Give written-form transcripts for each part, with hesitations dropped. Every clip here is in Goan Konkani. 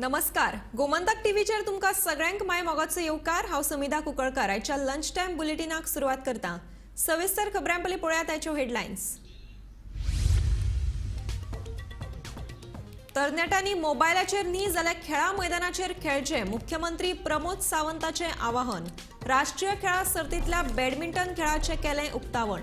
नमस्कार, गोमंतक टीव्हीचेर तुमकां सगळ्यांक माय मोगाचो येवकार. हांव समिधा कुंकळकर. आयच्या लंच टायम बुलेटिनाक सुरवात करता. सविस्तर खबरां पयलीं पळयात आयच्यो हेडलायन्स. तरणाट्यांनी मोबायलाचेर न्ही जाल्यार खेळा मैदानाचेर खेळचें, मुख्यमंत्री प्रमोद सावंताचें आवाहन. राष्ट्रीय खेळां सर्तींतल्या बॅडमिंटन खेळाचें केलें उक्तावण.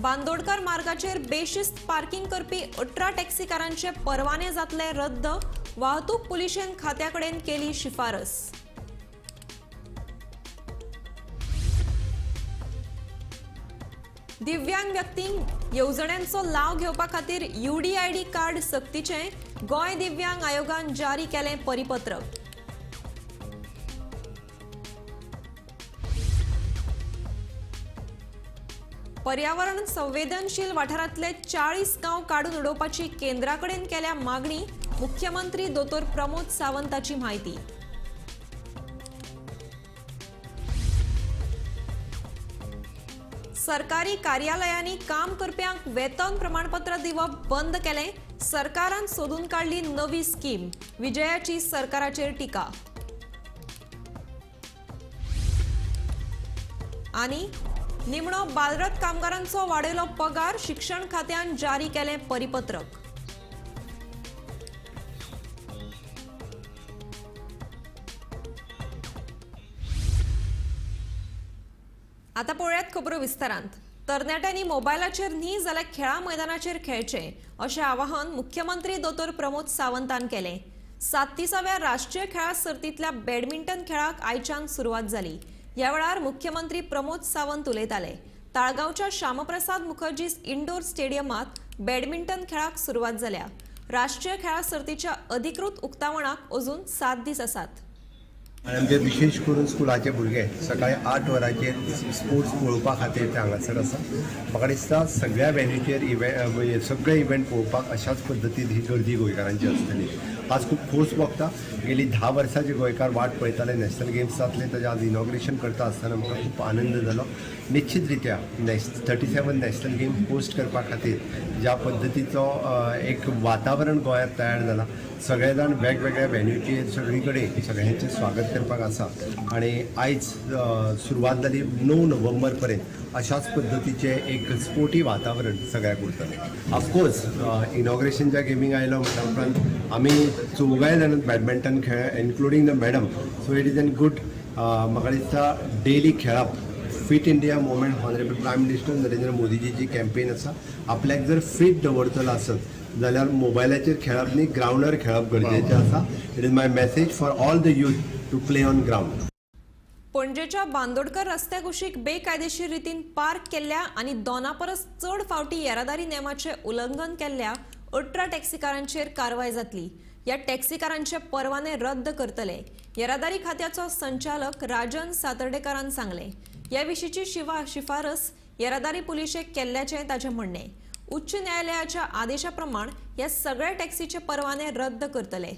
बांदोडकर मार्गाचेर बेशिस्त पार्किंग करपी 18 टॅक्सीकारांचे परवाने जातले रद्द, वाहतूक पुलिशेन खात्याकडेन केली शिफारस. दिव्यांग व्यक्तींक येवजण्यांचो लाव घेवपा खातीर UDID card सक्तीचें, गोंय दिव्यांग आयोगान जारी केलें परिपत्रक. पर्यावरण संवेदनशील वाठारांतले 40 गांव काडून उडोवपाची केंद्राकडेन केल्या मागणी, मुख्यमंत्री दोतोर प्रमोद सावंताची म्हायती. सरकारी कार्यालयांनी काम करप्यांक वेतन प्रमाणपत्र दिवप बंद केलें, सरकारान सोदून काडली नवी स्कीम, विजयाची सरकाराचेर टिका. आनी निमणो बालरथ कामगारांचो वाडयलो पगार, शिक्षण खात्यान जारी केलें परिपत्रक. आता पळोवयात खबरो विस्तारांत. तरणाट्यांनी मोबायलाचेर न्ही जाल्यार खेळा मैदानाचेर खेळचें अशें आवाहन मुख्यमंत्री दोतोर प्रमोद सावंतान केलें. 37व्या राष्ट्रीय खेळां सर्तींतल्या बॅडमिंटन खेळाक आयच्यान सुरवात जाली. ह्या वेळार मुख्यमंत्री प्रमोद सावंत उलयताले. ताळगांवच्या श्यामप्रसाद मुखर्जी इंडोर स्टेडियमात बॅडमिंटन खेळाक सुरवात जाल्या. राष्ट्रीय खेळां सर्तीच्या अधिकृत उक्तावणाक अजून 7 दीस आसात. आनी आमचे विशेष करून स्कुलाचे भुरगे सकाळी 8 वरांचेर स्पोर्ट्स पळोवपा खातीर ते हांगासर आसा. म्हाका दिसता सगळ्या वेन्यूचेर इव्हेंट, सगळे इव्हेंट पळोवपाक अशाच पद्दतीन ही गर्दी गोंयकारांची आसतली. आज खूब खोस भोगता. गेली 10 वर्सां जे गोंयकार वाट पळयताले नॅशनल गेम्स जातले, ताजें आज इनॉग्रेशन करता आसतना म्हाका खूब आनंद जालो. निश्चित रित्या 37 नॅशनल गेम होस्ट करपा खातीर ज्या पद्दतीचो एक वातावरण गोंयांत तयार जाला, सगळे जाण वेगवेगळ्या वेन्यूचेर सगळी कडेन सगळ्यांचें स्वागत करपाक आसा. आनी आयज सुरवात जाली, 9 नोव्हेंबर पर्यंत अशाच पद्दतीचें एक स्पोर्टी वातावरण सगळ्याक उरतलें. ऑफकोर्स इनॉग्रेशनच्या गेमींक आयलो म्हणटा उपरांत आमी चौगाय जाण बॅडमिंटन खेळ, including the madam, so it is an good. म्हाका दिसता डेली खेळप, fit India movement, honourable prime minister Narendra मोदीजीची campaign आसा. आपल्याक जर फीट दवरतलो आसत जाल्यार मोबायलाचेर खेळप न्ही, ग्रावंडार खेळप गरजेचें आसा. It is my message for all the youth to play on ground. पणजेच्या बांदोडकर रस्त्या कुशीक बेकायदेशीर रितीन पार्क केल्ल्या आनी 2 परस चड फावटी येरादारी नेमाचें उल्लंघन केल्ल्या 18 टॅक्सीकारांचेर कारवाय जातली. ह्या टॅक्सीकारांचे परवाने रद्द करतले, येरादारी खात्याचो संचालक राजन सातर्डेकारान सांगलें. ह्या विशींची शिफारस येरादारी पुलिशेक केल्ल्याचें ताचें म्हणणें. उच्च न्यायालयाच्या आदेशा प्रमाण ह्या सगळ्या टॅक्सीचे परवाने रद्द करतले.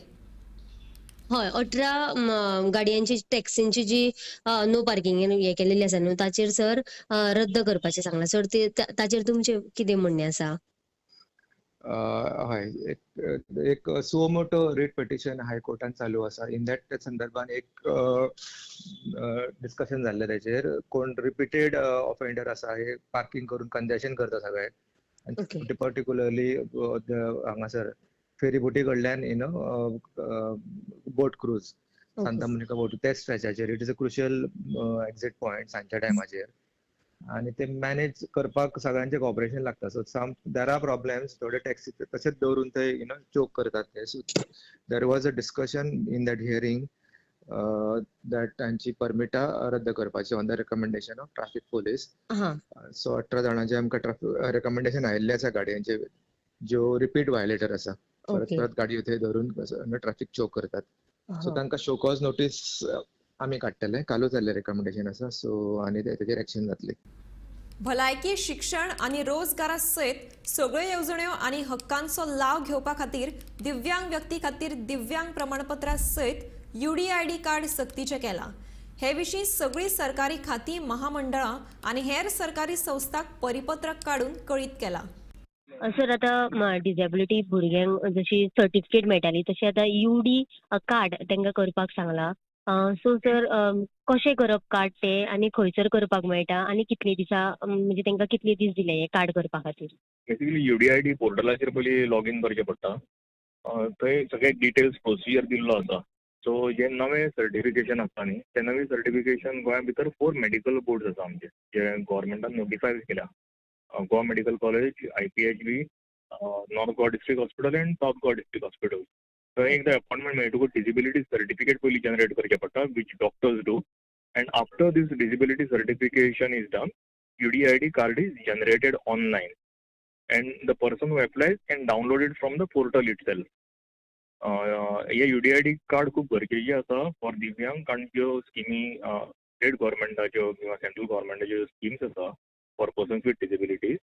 हय, 18 गाडयांची टॅक्सींची जी नो पार्किंग हे केलेली आसा न्हू, ताचेर सर रद्द करपाचें सांगलां. सर, ते ताचेर तुमचें कितें म्हणणें आसा? हय, एक सुओ मोटो रिट पिटिशन हायकोर्टान चालू आसा. इन that संदर्भान एक डिस्कशन जाल्लें ताचेर. कोण रिपीटेड ऑफेंडर आसा, हे पार्किंग करून कंजेशन करता सगळे, पर्टिक्युलरली हांगासर फेरीबोटी कडल्यान boat cruise, Santa Monica boat, त्या स्ट्रेचाचेर it is a crucial exit point सांजच्या टायमाचेर, आनी ते मॅनेज करपाक सगळ्यांचें कॉपरेशन लागता. So some there are problems, थोडे टॅक्सी तशेंच दवरून ते चोक करतात ते. So there was a discussion in that hearing that तांची परमिटां रद्द करपाची on the recommendation of traffic police. So 18 जाणांचे आमकां ट्राफीक रेकमेंडेशन आयिल्लें आसा गाडयांचे, ज्यो रिपीट व्हायलेटर आसा, परत परत गाडयो थंय धरून ट्राफीक चोक करतात. सो तांकां शोकॉज नोटीस आमी काडटले, कालूच जाल्लें रेकमेंडेशन आसा. सो आनी तेजेर एक्शन जातली. भलायकी, शिक्षण आनी रोजगारा सयत सगळ्यो येवजण्यो आनी हक्कांचो लाव घेवपा खातीर दिव्यांग व्यक्ती खातीर दिव्यांग प्रमाणपत्रा सयत UDID card सक्तीचें केलां. हे विशीं सगळीं सरकारी खातीं, महामंडळां आनी हेर सरकारी संस्थांक परिपत्रक काडून कळीत केलां. सर, आतां डिजेबिलिटी भुरग्यांक जशी सर्टिफिकेट मेळटाली तशी आतां UD card तांकां करपाक सांगला. सो सर, कशें करप कार्ड तें आनी खंयसर करपाक मेळटा आनी कितले दिसा, म्हणजे तांकां कितले दीस दिले हे कार्ड करपा खातीर? बेसिकली UDID पोर्टलाचेर पयलीं लॉगीन करचें पडटा. थंय सगळे डिटेल्स प्रोसिजर दिल्लो आसा. सो जे नवें सर्टिफिकेशन आसता न्ही, ते नवें सर्टिफिकेशन गोंया भितर 4 मेडिकल बोर्ड्स आसा आमचे, जे गोवोरमेंटान नोटिफाय केल्या. Goa medical college, IPHB, north Goa district hospital and south Goa district hospital. थंय एकदां अपॉयंटमेंट मेळटकूच डिसेबिलिटी सर्टिफिकेट पयलीं जनरेट करचें पडटा, which doctors do, and after this disability certification is done, UDID card is generated online and the person who applies can download it from the portal itself. Hey UDID card खूब गरजेचें आसा फॉर दिव्यांग, कारण ज्यो स्किमी स्टेट गव्हर्मेंटाच्यो किंवा सेंट्रल गव्हर्मेंटाच्यो ज्यो स्किम्स आसा for persons with disabilities,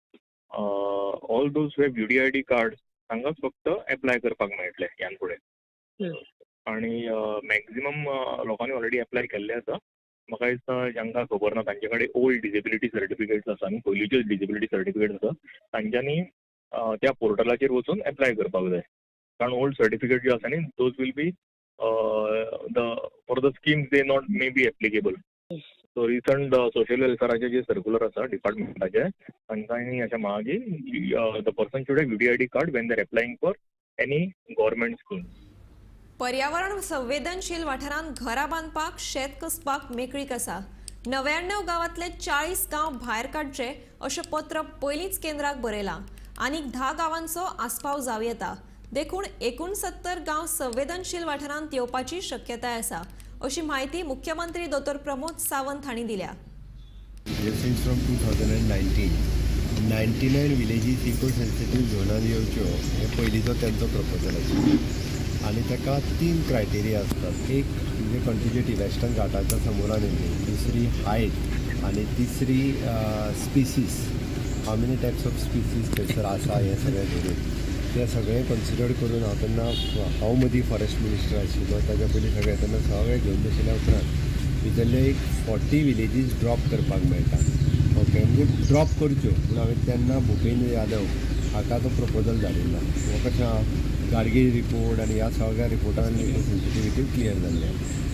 all those who have UDID card तांकांच फक्त एप्लाय करपाक मेळटलें ह्यान फुडें. आनी मॅक्झिमम लोकांनी ऑलरेडी एप्लाय केल्लें आसा. म्हाका दिसता जांकां खबर ना तांचे कडेन ओल्ड डिसेबिलिटी सर्टिफिकेट्स आसा न्ही, पयलींच्यो डिसेबिलिटी सर्टिफिकेट्स आसा, तांच्यांनी त्या पोर्टलाचेर वचून एप्लाय करपाक जाय. कारण ओल्ड सर्टिफिकेट ज्यो आसा न्ही, those will be the for the schemes they not may be applicable. So recent social वेलफेराचे J circular आसा डिपार्टमेंटाचे, तांकां अशें म्हळां की the person should have UDID card when they are applying for any government scheme. पर्यावरण संवेदनशील वाठारांत घरां बांदपाक, शेत कसपाक मेकळीक आसा. 99 गांवांतले 40 गांव भायर काडचे अशें पत्र पयलींच केंद्राक बरयलां. आनीक 10 गांवांचो आस्पाव जावं येता, देखून 69 गांव संवेदनशील वाठारांत येवपाची शक्यताय आसा, अशी म्हायती मुख्यमंत्री दोतोर प्रमोद सावंत हांणी दिल्या. Since from 2019 99 villages eco sensitive झोनान येवच्यो हे पयलींचो तेंचो प्रपोजल आशिल्लो आनी ताका 3 क्रायटेरिया आसतात. एक म्हणजे कंटिन्युटी वेस्टर्न घाटाच्या समोरान येयल्ली, दुसरी हायट आनी तिसरी species, how many types of species थंयसर आसा हें सगळें धरून तें सगळें कन्सिडर करून हांव तेन्ना, हांव मदीं फॉरेस्ट मिनिस्टर आशिल्लो ताच्या पयलीं सगळें तेन्ना सगळें घेवन बशिल्ल्या उपरांत भितरले एक 40 विलेजीस ड्रॉप करपाक मेळटा. ओके, म्हणजे ड्रॉप करच्यो पूण हांवें तेन्ना भुपेंद्र यादव हाका तो प्रपोजल धाडिल्लो. हो कशें आहा, गाडगीळ रिपोर्ट आनी ह्या सगळ्या रिपोर्टान सेन्सिटिविटी क्लियर जाल्ली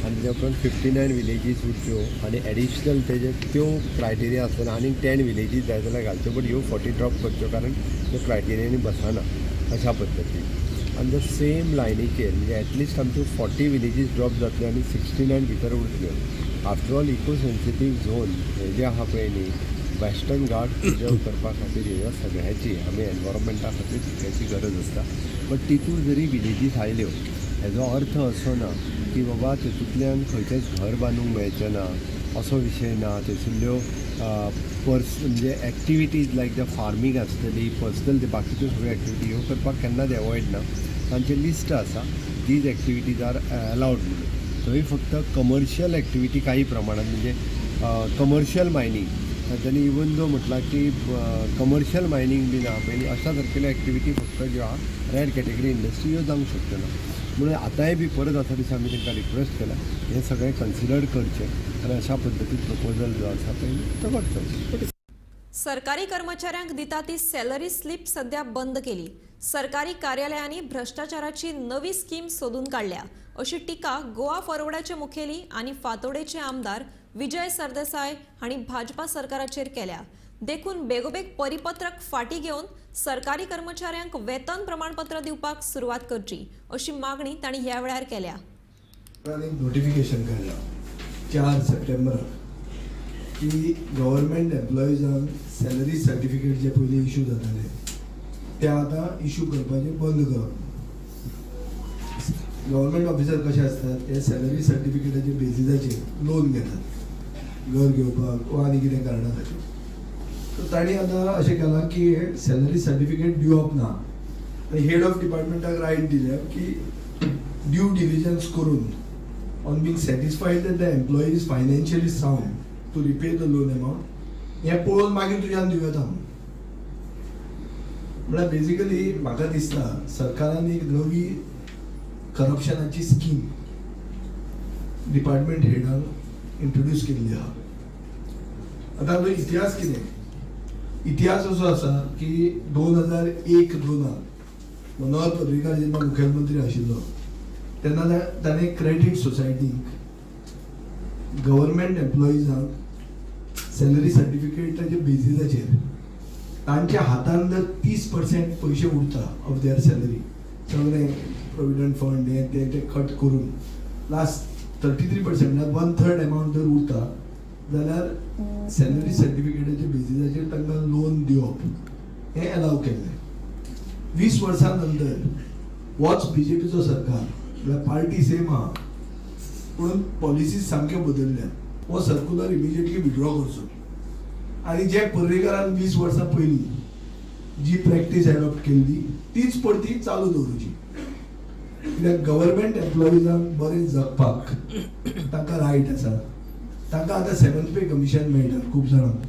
आनी तेच्या उपरांत 59 विलेजीस उरच्यो आनी एडिशनल तेजे त्यो क्रायटेरिया आसतना आनीक 10 विलेजीस जाय जाल्यार घालच्यो, बट ह्यो 40 ड्रॉप करच्यो कारण त्यो क्रायटेरियांनी बसना अशा पद्दतीन. आनी the same लायनीचेर म्हणजे एटलिस्ट आमच्यो 40 विलेजीस ड्रॉप जातल्यो आनी 69 भितर उरतल्यो. After all eco sensitive zone हे जे आहा पळय न्ही, वेस्टर्न घाट प्रिजर्व करपा खातीर ह्या सगळ्याची आमी एनवायरमेंटा खातीर तितल्याची गरज आसता. बट तितून जरी विलेजीस आयल्यो हेजो अर्थ असो ना की बाबा तितूंतल्यान खंयचेंच घर बांदूंक मेळचें ना असो विशय ना. थंयसरल्यो पर्स म्हणजे एक्टिविटीज लायक the farming आसतली, पर्सनल बाकीच्यो सगळ्यो एक्टिविटी ह्यो करपाक केन्नाच एवॉयड ना. तांचें लिस्ट आसा, these activities are allowed म्हणून. थंय फक्त कमर्शियल एक्टिविटी काही प्रमाणात म्हणजे कमर्शियल मायनींग तांच्यांनी इवन दो म्हटलां की कमर्शियल मायनींग बी ना पळय, अशा सारकेल्यो एक्टिविटी फक्त ज्यो आहा रेड कॅटेगरी इंडस्ट्री ह्यो जावंक शकच्यो ना. म्हणून आतांय बी परत आसा दिसा आमी तांकां रिक्वेस्ट केला हें सगळें कन्सिडर करचें आनी अशा पद्दतीन प्रपोजल जो आसा पळय तो करचो. सरकारी कर्मचाऱ्यांक दिता ती सॅलरी स्लिप सध्या बंद केली. सरकारी कार्यालयांनी भ्रष्टाचाराची नवी स्कीम सोदून काडल्या अशी टिका गोवा फॉरवर्डाचे मुखेली आनी फातोडेचे आमदार विजय सरदेसाय हांणी भाजपा सरकाराचेर केल्या. देखून बेगोबेग परिपत्रक फाटी घेवन सरकारी कर्मचाऱ्यांक वेतन प्रमाणपत्र दिवपाक सुरवात करची अशी मागणी तांणी ह्या वेळार केल्या. एक नोटिफिकेशन काडला 4 सप्टेंबराक की गव्हर्मेंट एम्प्लॉइजांक सॅलरी सर्टिफिकेट जे पयलीं इशू जाताले ते आतां इशू करपाचें बंद करप. गव्हर्मेंट ऑफिसर कशे आसतात ते सॅलरी सर्टिफिकेटाचे बेजिसाचेर लोन घेतात घर घेवपाक वा आनी कितें कारणा खातीर. सो तांणी आतां अशें केलां की सॅलरी सर्टिफिकेट दिवप ना आनी हेड ऑफ डिपार्टमेंटाक रायट दिल्या की ड्यू डिलिजन्स करून on being satisfied that the employee is financially sound to repay the loan amount हें पळोवन मागीर तुज्यान दिवं येता. म्हळ्यार बेजिकली म्हाका दिसता सरकारान एक नवी करप्शनाची स्कीम डिपार्टमेंट हेडान इंट्रोड्यूस केल्ली आहा. आतां हाजो इतिहास कितें? इतिहास असो आसा की 2001-2 मनोहर पर्रीकार जेन्ना मुखेलमंत्री आशिल्लो तेन्ना ताणें क्रेडीट सोसायटीक गव्हर्मेंट एम्प्लॉइजांक सॅलरी सर्टिफिकेटाच्या बेजिसाचेर तांच्या हातान जर 30% पयशे उरता ऑफ their salary, सगळें प्रोविडंट फंड हें तें ते कट करून लास्ट 33% म्हळ्यार 1/3 एमावंट जर उरता जाल्यार सॅलरी सर्टिफिकेटाच्या बेजिसाचेर तांकां लोन दिवप हें एलाव केल्लें. 20 वर्सां नंतर होच बीजेपीचो सरकार, म्हळ्यार पार्टी सेम आहा पूण पॉलिसीज सामक्यो बदलल्यात. हो सर्कुलर इमिजिएटली विड्रॉ करचो आनी जे पर्रीकारान 20 वर्सां पयलीं जी प्रॅक्टीस एडॉप्ट केल्ली तीच परती चालू दवरूची. कित्याक गव्हर्मेंट एम्प्लॉइजांक बरें जगपाक तांकां रायट आसा, तांकां आतां 7th पे कमिशन मेळटा खूब जाणांक.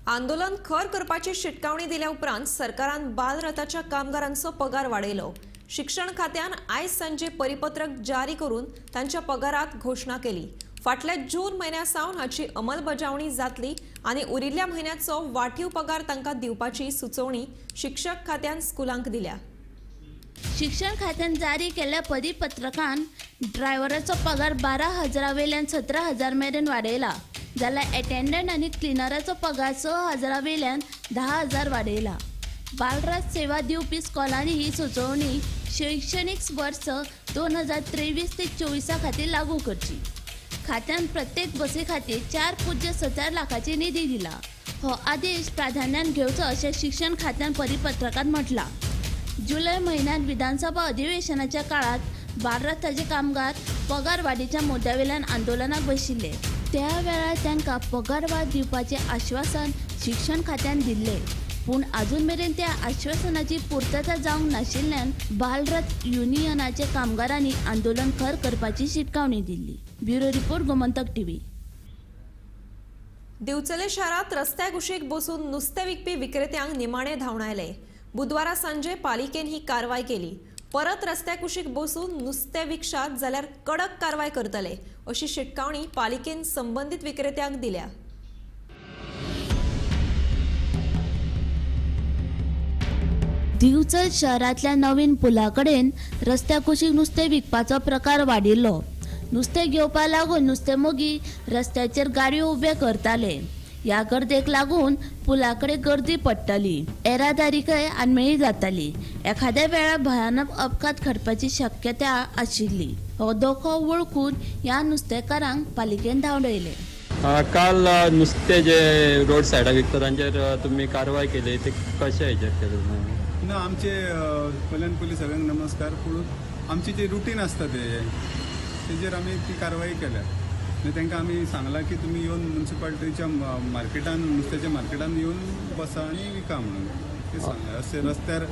आंदोलन खर करपाची शिटकावणी दिल्या उपरांत सरकारान बालरथाच्या कामगारांचो पगार वाडयलो. शिक्षण खात्यान आयज सांजे परिपत्रक जारी करून तांच्या पगारात घोशणा केली. फाटल्या जून म्हयन्या सावन हाची अंमलबजावणी जातली आनी उरिल्ल्या म्हयन्याचो वाठीव पगार तांकां दिवपाची सुचोवणी शिक्षक खात्यान स्कुलांक दिल्या. शिक्षण खात्यान जारी केल्ल्या परिपत्रकान ड्रायव्हराचो पगार 12,000 वयल्यान 17,000 मेरेन वाडयला, जाल्यार एटेंडंट आनी क्लिनराचो पगार 6,000 वयल्यान 10,000 वाडयला. बालरथ सेवा दिवपी स्कॉलांनी ही सुचोवणी शैक्षणीक वर्स 2023 ते 24 खातीर लागू करची. खात्यान प्रत्येक बसी खातीर 4.07 लाखाची निधी दिला. हो आदेश प्राधान्यान घेवचो अशें शिक्षण खात्यान परिपत्रकांत म्हटलां. जुलय म्हयन्यांत विधानसभा अधिवेशनाच्या काळात बालरथाचे कामगार पगार वाडीच्या मुद्द्यावेल्यान आंदोलनाक बशिल्ले. त्या वेळार तांकां पगार वाड दिवपाचें आश्वासन शिक्षण खात्यान दिल्लें, पूण अजून मेरेन त्या आश्वासनाची पूर्तता जावंक नाशिल्ल्यान बालरथ युनियनाच्या कामगारांनी आंदोलन खर करपाची शिटकावणी दिल्ली. Bureau report, Gomantak TV. Divchale शारात रस्त्या कुशीक बसून नुस्तें विकपी विक्रेत्यांक निमाणे धांवडायले. बुधवारा सांजे पालिकेन ही कारवाय केली. परत रस्त्या कुशीक बसून नुस्तें विकशात जाल्यार कडक कारवाय करतले अशी शिटकावणी पालिकेन संबंधित विक्रेत्यांक दिल्या. दिवचल शहरांतल्या नवीन पुला कडेन रस्त्या कुशीक नुस्तें विकपाचो प्रकार वाडिल्लो. नुस्तें घेवपाक लागून नुस्तेमोगी रस्त्याचेर गाडयो उब्यो करताले. ह्या गर्देक लागून पुला कडेन गर्दी पडटाली, येरादारीकय आडमेळी जाताली. एखाद्या वेळार भयानक अपघात घडपाची शक्यता आशिल्ली. हो धोको वळखून ह्या नुस्तेकारांक पालिकेन धांवडयले. काल नुस्तें जे रोड सायडाक विकता तांचेर तुमी कारवाय केली, ते कशें हेचेर केलें? ना, आमचे पयल्यान पयलीं सगळ्यांक नमस्कार. पूण आमची जी रुटीन आसता ते तेजेर आमी ती कारवाई केल्या आनी तांकां आमी सांगलां की तुमी येवन मुन्सिपालिटीच्या मार्केटान, नुस्त्याच्या मार्केटान येवन बसा आनी विका म्हणून ते सांगलां. अशें रस्त्यार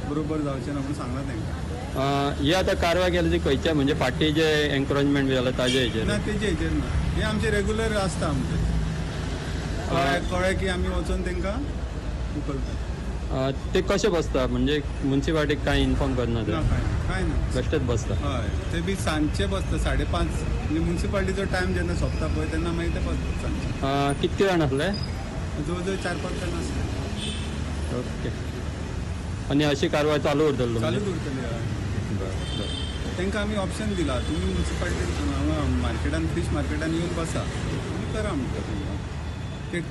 बरोबर जावचें ना म्हणून सांगलां तांकां. ही आतां कारवाय केली ती खंयच्या, म्हणजे फाटीं जे एन्क्रोचमेंट बी जालां ताजे हेजेर? ना, तेजे हेजेर ना, हें आमचें रेगुलर आसता. आमचें कळ्ळें की आमी वचोन तांकां उखलता. ते कशें बसता म्हणजे मुन्सिपालिटीक कांय इन्फॉर्म करना? ना, कांय ना, बेश्टेच बसता. हय, ते बी सांजचे बसता 5:30, म्हणजे मुन्सिपालिटीचो टायम जेन्ना सोंपता पळय तेन्ना मागीर ते बसता सांजचे. कितके जाण आसले? जवळ जवळ 4-5 जाण आसले. ओके, आनी अशी कारवाय चालू उरतली? चालूच उरतली. हय, तांकां आमी ऑप्शन दिला, तुमी मुन्सिपालिटी मार्केटान, फिश मार्केटान येवन बसा आनी करा म्हणटा तांकां.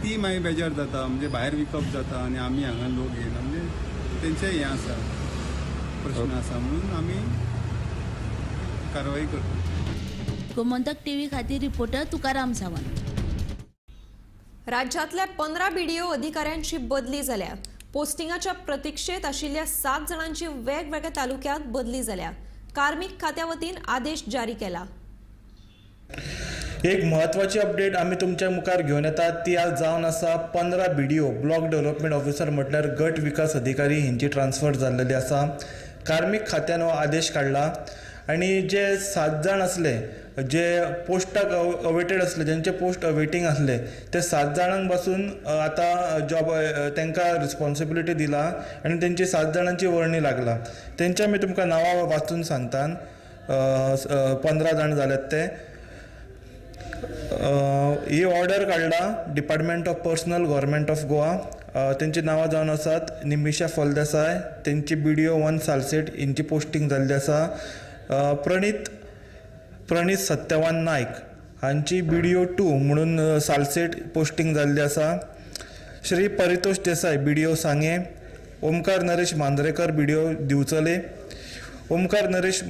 ती मागीर बेजार जाता, म्हणजे भायर विकप जाता आनी आमी हांगा लोक येना, म्हणजे तेंचें हें आसा, प्रश्न आसा, म्हणून आमी कारवाई करता. गोमंतक टीव्ही खातीर रिपोर्टर तुकाराम सावंत. राज्यांतल्या 15 बीडीओ अधिकाऱ्यांची बदली जाल्या. पोस्टिंगाच्या प्रतिक्षेत आशिल्ल्या 7 जाणांची वेगवेगळ्या तालुक्यात बदली जाल्या. कार्मिक खात्या वतीन आदेश जारी केला. एक म्हत्वाची अपडेट आमी तुमच्या मुखार घेवन येतात ती आज जावन आसा 15 बीडीओ ब्लॉक डेव्हलपमेंट ऑफिसर म्हटल्यार गट विकास अधिकारी हेंची ट्रान्सफर जाल्लेली आसा. कार्मीक खात्यान हो आदेश काडला आनी जे 7 जाण आसले जे पोस्टाक अवेटेड आसले, जेंचे पोस्ट अवेटींग आसले, ते 7 जाणांक पासून आतां जॉब तांकां रिस्पॉन्सिबिलिटी दिला आनी तेंची 7 जाणांची वर्णी लागला. तेंचे आमी तुमकां नांवां वाचून सांगता. 15 जाण जाल्यात ते. ही ऑर्डर काडला Department of Personnel, Government of Goa. तेंची नांवां जावन आसात निमिशा फलदेसाय, तेंची बीडीओ 1 सालसेट हेंची पोस्टींग जाल्ली आसा. प्रणीत सत्यवान नायक हांची बीडीओ 2 म्हणून सालसेट पोस्टींग जाल्ली आसा. Shri Paritosh Desai BDO Sanguem, Omkar Naresh Mandrekar BDO Divchale, Omkar Naresh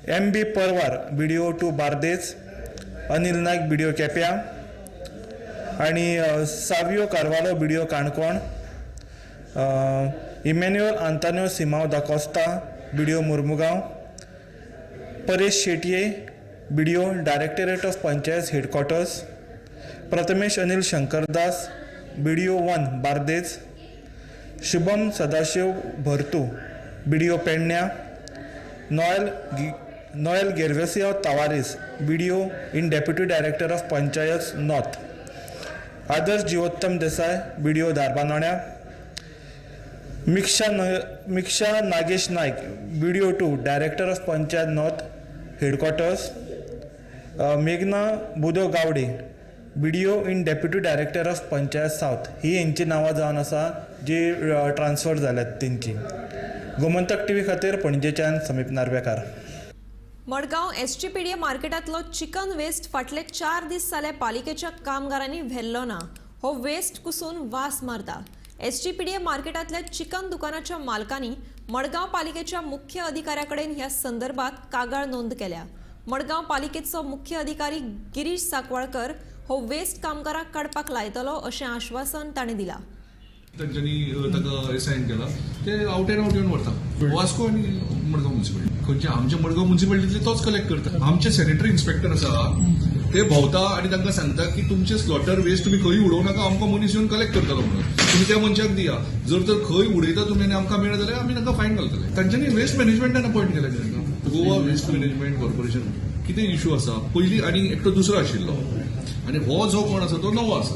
M B Parwar BDO 2 Bardez, Anil Naik BDO Quepem आनी Savio Carvalho BDO Canacona, Emmanuel Antonio Simao da Costa BDO Mormugao, Paresh Shetye BDO Directorate of Panchayat Headquarters, Prathamesh Anil Shankardas BDO 1 Bardez, Shubham Sadashiv Bhartu BDO Pedne, Noel Gervasio Tavares BDO in Deputy Director of Panchayat North, Adarsh Jivottam Desai BDO Dharbandora, Miksha Nagesh Naik BDO 2 Director of Panchayat North Headquarters, मेघना Budho Gawade BDO in Deputy Director of Panchayat South ही हेंची नांवां जावन आसा जी ट्रान्सफर जाल्यात तेंची. गोमंतक टीव्ही खातीर पणजेच्यान समीप नार्वेकार. मडगांव एसजीपीडीए मार्केटांतलो चिकन वेस्ट फाटले 4 दीस जाले पालिकेच्या कामगारांनी व्हेल्लो ना. हो वेस्ट कुसून वास मारता. एसजीपीडीए मार्केटांतल्या चिकन दुकानाच्या मालकांनी मडगांव पालिकेच्या मुख्य अधिकाऱ्या कडेन ह्या संदर्भात कागाळ नोंद केल्या. मडगांव पालिकेचो मुख्य अधिकारी गिरीश साकवाळकर हो वेस्ट कामगारांक काडपाक लायतलो अशें आश्वासन ताणें दिलां. तांच्यांनी ताका एसायन केला ते आवट एंड आवट येवन व्हरता. वास्को आनी मडगांव म्युनिसिपालिटी खंयचे आमच्या मडगांव म्युनिसिपालिटीतले तोच कलेक्ट करता. आमचे सॅनिटरी इन्स्पेक्टर आसा ते भोंवता आनी तांकां सांगता की तुमचे स्लॉटर वेस्ट तुमी खंय उडोवं नाका, आमकां मनीस येवन कलेक्ट करतलो म्हणून तुमी त्या मनशाक दिया. जर तर खंय उडयता तुमी आनी आमकां मेळत जाल्यार आमी तांकां फायन घालतले. तांच्यांनी वेस्ट मॅनेजमेंटान अपॉयंट केला तांकां. गोवा वेस्ट मॅनेजमेंट कॉर्पोरेशन कितें इशू आसा पयलीं आनी एकटो दुसरो आशिल्लो आनी हो जो कोण आसा तो नवो आसा.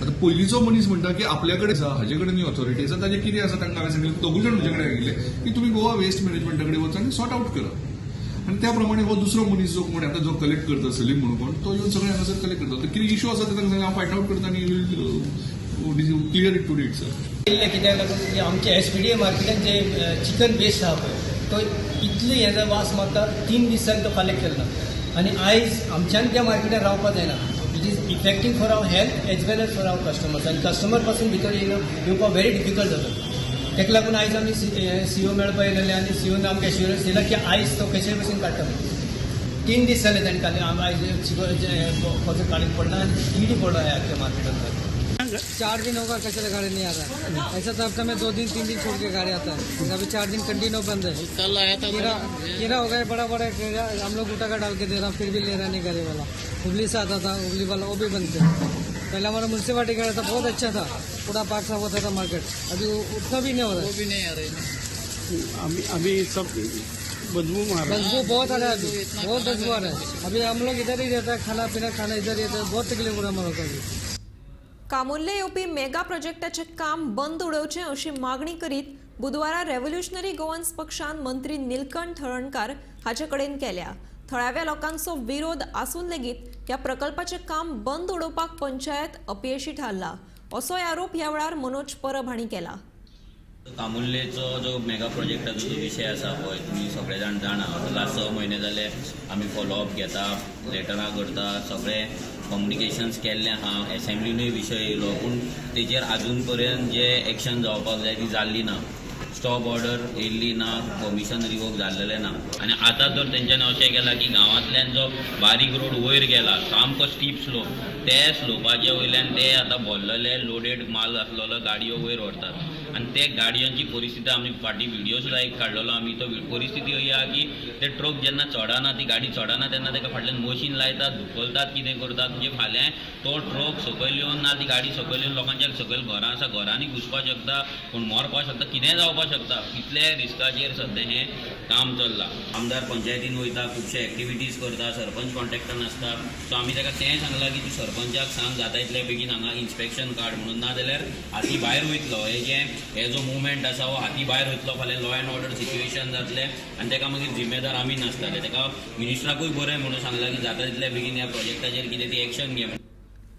आतां पयलींचो मनीस म्हणटा की आपल्या कडेन आसा, हाजे कडेन ऑथॉरिटी आसा, ताजें कितें आसा तांकां हांवें सांगलें. दोगूय जाण म्हजे कडेन आयिल्ले की तुमी गोवा वेस्ट मॅनेजमेंटा कडेन वचा आनी सॉर्ट आवट करा. आनी त्या प्रमाणे हो दुसरो मनीस जो कोण आतां जो कलेक्ट करता सलीम म्हणून कोण तो येवन सगळें हांगासर कलेक्ट करता. कितें इशू आसा ते तांकां सांगलें हांव फायंड आवट करता आनी will clear it today itself. कित्याक लागून आमचे एसपीडीए मार्केटान जे चिकन वेस्ट आहा पळय तो इतले हेजो वास मारता, 3 दीस जाले तो कलेक्ट केलो ना आनी आयज आमच्यान त्या मार्केटान रावपाक जायना. It is affecting for our health as well as for our customers आनी कस्टमर पासून भितर येवपाक व्हेरी डिफिकल्ट जाता. ताका लागून आयज आमी सीओ मेळपा येयलेले आनी सीओन आमकां एश्युरन्स दिला की आयज तो कशे भशेन काडटा. 3 दीस जाले ताणें काडले, आयज कचरो काडून पडला आनी किडी पडलो ह्या आख्या मार्केटान. 4 दिन होगा कचरा गाड़ी नहीं आ रहा है. ऐसा तो हफ्ते में 2 दिन 3 दिन छोड़ के गाड़ी आता है, अभी 4 दिन कंटिन्यू बंद है. कल आया था कीड़ा कीड़ा हो गया बड़ा बड़ा कीड़ा, हम लोग उठा कर डाल के दे रहा फिर भी ले रहा नहीं गाड़ी वाला. हुबली से आता था, हुबली वाला वो भी बंद थे. पहले हमारा म्यूनसिपालिटी का था, बहुत अच्छा था, पूरा पार्क साफ होता था मार्केट, अभी उतना भी नहीं हो रहा है, वो भी नहीं आ रही। अभी सब बदबू मार रहा है, बदबू बहुत आ रहा है, अभी बहुत बदबू आ रहा है। अभी हम लोग इधर ही रहता है, खाना पीना खाना इधर ही रहता है, बहुत तकलीफ हो रहा है हम लोग को अभी। कामुर्ले येवपी मेगा प्रोजेक्टाचें काम बंद उडोवचें अशी मागणी करीत बुधवारा रेव्होल्युशनरी गोवन्स पक्षान मंत्री नीलकंठ हळर्णकार हाचे कडेन केल्या। थळाव्या लोकांचो विरोध आसून लेगीत ह्या प्रकल्पाचें काम बंद उडोवपाक पंचायत अपयशी थारला असोय आरोप ह्या वेळार मनोज परब हांणी केला। कामुर्लेचो जो मेगा प्रोजेक्टाचो जो विशय आसा पळय तुमी सगळे जाण जाणा, लास्ट 6 म्हयने जाले आमी फॉलोअप घेता, लेटरां करता, सगळे कम्युनिकेशन्स केल्ले आहा, एसेंब्लीनूय विशय येयलो, पूण तेजेर आजून पर्यंत जे एक्शन जावपाक जाय ती जाल्ली ना, स्टॉप ऑर्डर येयल्ली ना, परमिशन रिवोक जाल्लेलें ना। आनी आतां तर तेंच्यांनी अशें केलां की गांवांतल्यान जो बारीक रोड वयर गेला सामको स्टीप स्लोप, ते स्लोपाचे वयल्यान ते आतां भरलेले लोडेड माल आसलेलो गाडयो वयर व्हरतात आनी ते गाडयांची परिस्थिती आमी फाटीं व्हिडियो सुद्दां एक काडलेलो आमी, तो परिस्थिती ही आहा की ते ट्रक जेन्ना चडना, ती गाडी चडना तेन्ना ताका फाटल्यान मशीन लायतात, धुकलतात, कितें करतात, म्हणजे फाल्यां तो ट्रक सकयल येवन ना ती गाडी सकयल येवन लोकांच्या सकयल घरां आसा, घरांनी घुसपाक शकता, पूण मरपाक शकता, कितेंय जावपाक शकता। इतले रिस्काचेर सद्या हें काम चल्लां। आमदार पंचायतीन वयता, खुबशे एक्टिविटीज करता, सरपंच कॉन्टेक्टान आसता, सो आमी ताका तेंय सांगलां की तूं सरपंचाक सांग जाता इतले बेगीन हांगा इन्स्पेक्शन काड म्हणून, ना जाल्यार हाती भायर वयतलो। हें जें हे जो मुवमेंट आसा हो हाती भायर वयतलो, फाल्यां लॉ एंड ऑर्डर सिच्युएशन जातलें आनी ताका मागीर जिम्मेदार आमी नासतले. ताका मिनिस्टराकूय बरें म्हणून सांगलां की जाता तितले बेगीन ह्या प्रोजेक्टाचेर कितें ती एक्शन घे.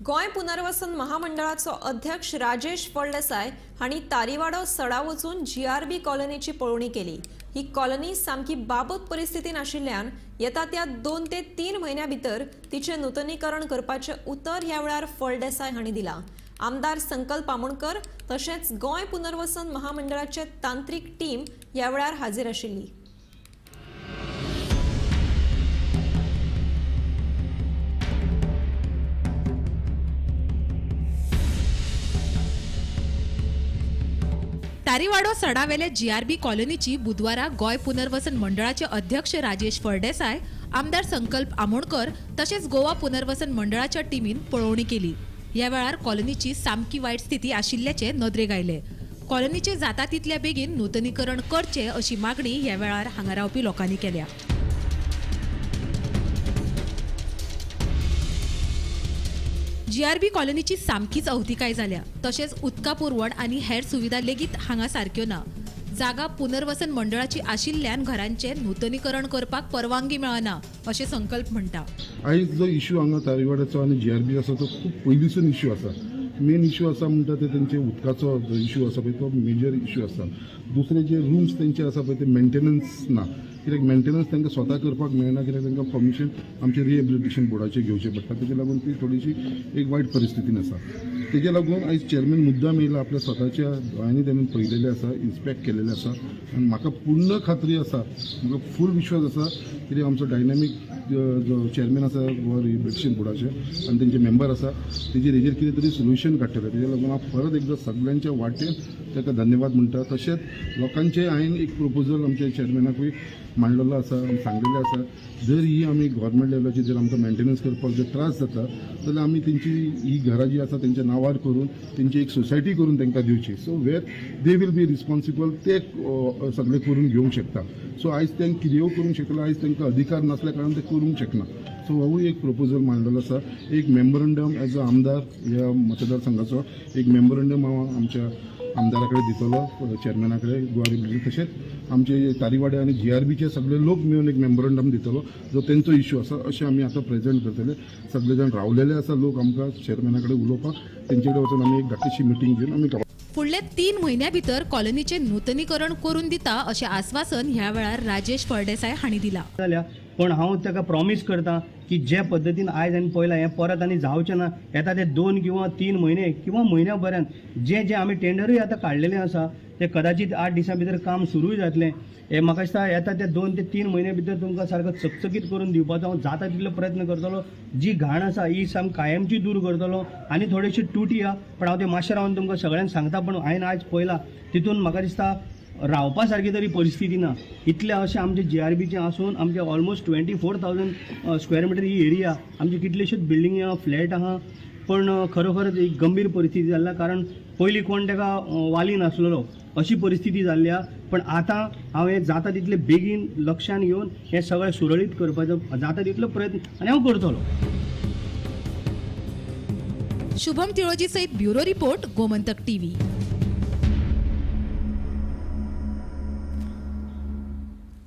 गोंय पुनर्वसन महामंडळाचो अध्यक्ष राजेश फळदेसाय हांणी तारीवाडो सडा वचून जीआरबी कॉलनीची पळोवणी केली. ही कॉलनी सामकी बाबत परिस्थितीन आशिल्ल्यान येता त्या 2 ते 3 म्हयन्या भितर तिचें नुतनीकरण करपाचें उतर ह्या वेळार फळदेसाय हांणी दिलां. आमदार संकल्प आमोणकर तशेंच गोंय पुनर्वसन महामंडळाचे तांत्रीक टीम ह्या वेळार हाजीर आशिल्ली. तारीवाडो सडावेले जीआरबी कॉलनीची बुधवारा गोंय पुनर्वसन मंडळाचे अध्यक्ष राजेश फळदेसाय, आमदार संकल्प आमोणकर तशेंच गोवा पुनर्वसन मंडळाच्या टिमीन पळोवणी केली. ह्या वेळार कॉलनीची सामकी वायट स्थिती आशिल्ल्याचे नदरेक आयले. कॉलनीचे जाता तितल्या बेगीन नुतनीकरण करचें अशी मागणी ह्या वेळार हांगा रावपी लोकांनी केल्या. जीआरबी कॉलनीची सामकीच अवतिकाय जाल्या. तशेंच उदका पुरवण आनी हेर सुविधा लेगीत हांगा सारक्यो ना. जागा पुनर्वसन मंडळाची आशिल्ल्यान घरांचें नुतनीकरण करपाक परवानगी मेळना अशें संकल्प म्हणटा. आयज जो इश्यू हांगा तारीवाड्याचो आनी जीआरबी आसा तो खूब पयलींसून इश्यू आसा. मेन इश्यू आसा म्हणटा ते तेंचे उदकाचो जो इश्यू आसा पळय तो मेजर इश्यू आसा. दुसरे जे रुम्स तेंचे आसा पळय ते मेंटेनन्स ना, कित्याक मेंटेनन्स तांकां स्वता करपाक मेळना, कित्याक तांकां परमिशन आमचे रिहेबिलिटेशन बोर्डाचें घेवचें पडटा. तेजे लागून ती थोडीशी एक वायट परिस्थितीन आसा. तेजे लागून आयज चेअरमॅन मुद्दाम येयला, आपल्या स्वताच्या दोळ्यांनी ताणें पळयलेलें आसा, इन्स्पेक्ट केलेलें आसा आनी म्हाका पूर्ण खात्री आसा, म्हाका फूल विश्वास आसा कित्याक आमचो डायनामीक जो चेअरमॅन आसा गोवा रिहेबिलिटेशन बोर्डाचे आनी तेंचे मेंबर आसा तेजेर हेजेर कितें तरी सोल्युशन काडटले. तेजे लागून हांव परत एकदां सगळ्यांच्या वाटेन ताका धन्यवाद म्हणटा. तशेंच लोकांचे हांवें एक प्रपोजल आमच्या चेअरमॅनाकूय मांडलेलो आसा आनी सांगलेलें आसा, जर ही आमी गव्हर्मेंट लेवलाचेर जर आमकां मेंटेनन्स करपाक जर त्रास जाता जाल्यार आमी तेंची ही घरां जी आसा तेंच्या नांवार करून तेंची एक सोसायटी करून तांकां दिवची, so where they will be responsible, ते सगळें करून घेवंक शकता. सो आयज तें कितेंय करूंक शकता, आयज तांकां अधिकार नासल्या कारणान ते करूंक शकना. सो होवूय एक प्रपोजल मांडलेलो आसा. एक मेमोरंडम एज अ आमदार ह्या मतदारसंघाचो एक मेमोरंडम हांव आमच्या आमदारा कडेन दितलो, चेअरमॅना कडेन गोवा रिहेबिलिटेशन, तशेंच आमचे तारीवाडे आनी जीआरबीचे सगळे लोक मेळून एक मेमोरंडम दितलो जो तेंचो इश्यू आसा अशें आमी आतां प्रेजेंट करतले. सगळे जाण रावलेले आसा लोक आमकां चेअरमॅना कडेन उलोवपाक, तेंचे कडेन वचून आमी एक धाकटीशी मिटींग घेवन आमी फुडले 3 म्हयन्या भितर कॉलनीचें नुतनीकरण करून दिता अशें आस्वासन ह्या वेळार राजेश फळदेसाय हांणी दिलां. जाल्या पण हांव ताका प्रॉमीस करता की जे पद्दतीन आयज आनी पळयलां हें परत आनी जावचें ना. येता ते 2 किंवा 3 म्हयने किंवा म्हयन्या भरान जे जे आमी टेंडरूय आतां काडलेलें आसा ते कदाचित 8 दिसां भितर काम सुरूय जातलें. हें म्हाका दिसता येता ते 2 ते 3 म्हयन्या भितर तुमकां सारको चकचकीत करून दिवपाचो हांव जाता तितलो प्रयत्न करतलो. जी घाण आसा ही सामकी कायमची दूर करतलो आनी थोडीशी तुटी आहा पण हांव ते मातशें रावन तुमकां सगळ्यांक सांगता. पण हांवें आयज पळयलां तितून म्हाका दिसता रावपा सारकी तरी परिस्थिती ना. इतले अशें आमचे जीआरबीचे आसून आमचे ऑलमोस्ट 24,000 स्क्वेअर मिटर ही एरिया, आमची कितलेशेच बिल्डिंगी आहा, फ्लॅट आहा, पण खरोखरच एक गंभीर परिस्थिती जाल्ल्या कारण पयलीं कोण ताका वाली नासलेलो अशी परिस्थिती जाल्ली आहा. पण आतां हांव हें जाता तितले बेगीन लक्षान घेवन हें सगळें सुरळीत करपाचो जाता तितलो प्रयत्न आनी हांव करतलो. शुभम तिळोजी सहित ब्युरो रिपोर्ट, गोमंतक टीव्ही.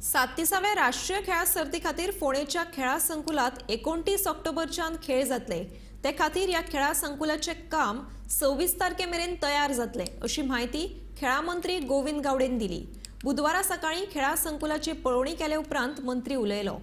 37व्या राष्ट्रीय खेळां सर्ती खातीर फोंडेच्या खेळां संकुलात 29 ऑक्टोबरच्यान खेळ जातले. ते खातीर ह्या खेळां संकुलाचें काम 26 तारखे मेरेन तयार जातलें अशी म्हायती खेळां मंत्री गोविंद गावडेन दिली. बुधवारा सकाळीं खेळां संकुलाची पळोवणी केले उपरांत मंत्री उलयलो.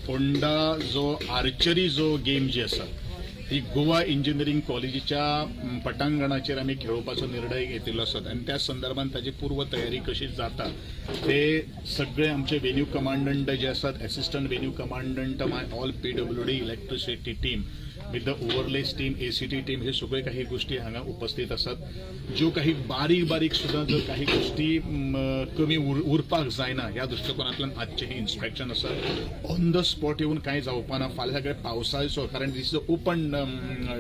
फोंडा जो आर्चरी जो गेम जी आसा ती गोवा इंजिनियरींग कॉलेजीच्या पटांगणाचेर आमी खेळोवपाचो निर्णय घेतिल्लो आसा आनी त्या संदर्भात ताची पूर्व तयारी कशी जाता ते सगळे आमचे वेन्यू कमांडंट जे आसात, assistant venue commandant, my all PWD electricity team with the overlays team, ACT team, हे सगळे काही गोष्टी हांगा उपस्थित आसात. ज्यो काही बारीक बारीक सुद्दां जर काही गोष्टी कमी उरपाक जायना ह्या दृश्टिकोनांतल्यान आजचें हें इन्स्पेक्शन आसा. ऑन the spot येवन कांय जावपा ना फाल्यां सगळे पावसाचो, कारण this is a open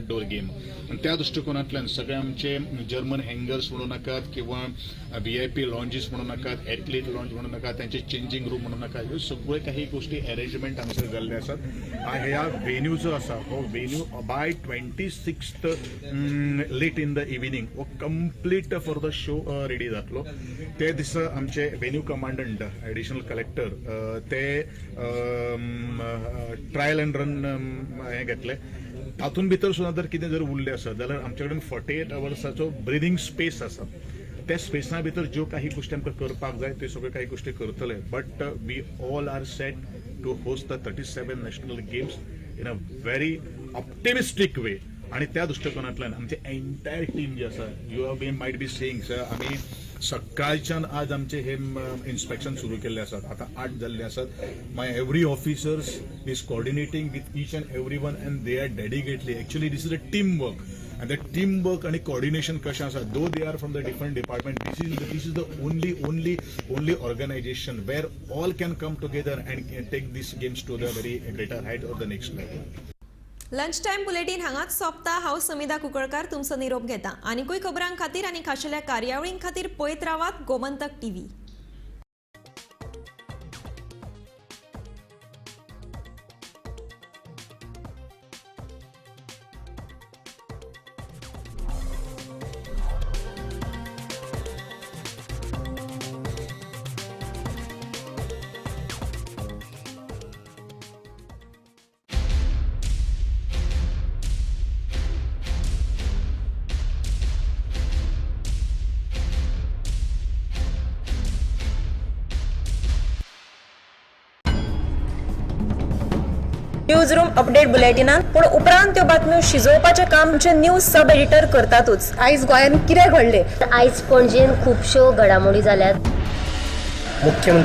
door game आनी त्या दृश्टिकोनांतल्यान सगळे आमचे जर्मन हँगर्स म्हणू नाकात किंवा VIP लॉन्जीस म्हणू नाकात, एथलीट लॉन्ज म्हणू नाकात, त्यांचे चेंजींग रूम म्हणू नाकात, ह्यो सगळ्यो काही गोष्टी अरेंजमेंट हांगासर जाल्ले आसात. ह्या वेन्यू जो आसा हो venue by 26th late in the evening हो complete for the show ready जातलो. ते दिसा आमचे वेन्यू कमांडंट एडिशनल कलेक्टर ते ट्रायल अँड रन हें घेतले. तातूंत भितर सुद्दां जर कितें जर उरलें आसत जाल्यार आमचे कडेन 48 अवर्साचो ब्रिदींग स्पेस आसा. त्या स्पेसा भितर ज्यो काही गोष्टी आमकां करपाक जाय त्यो सगळ्यो काही गोष्टी करतले. But we all are set to host the 37 national games in a very optimistic way. आणि त्या दृश्टिकोनांतल्यान आमचे एंटायर टीम जी आसा, you have been might be seeing sir, आमी सकाळच्यान आज आमचे हे इन्स्पेक्शन सुरू केल्ले आसात. आतां 8 जाल्ले आसात. My every officers is coordinating with each and every one and they are dedicatedly. Actually this is a team work and the team work आणि कोऑर्डिनेशन कशें आसा, though they are from the different department, this is the only organisation where all can come together and take this games to the very greater height or the next level. Lunch time bulletin हांगाच सोंपता. हांव समिधा कुंकळकार तुमचो निरोप घेता. आनीकूय खबरां खातीर आनी खाशेल्या कार्यावळीं खातीर पळयत रावात Gomantak TV. News room update बुलेटिनान पूण उपरांत त्यो बातम्यो शिजोवपाचें काम आमचे न्यूज सब एडिटर करतातूच. आयज गोंयांत कितें घडलें? आयज पणजेन खुबश्यो घडामोडी जाल्यात. मुख्यमंत्री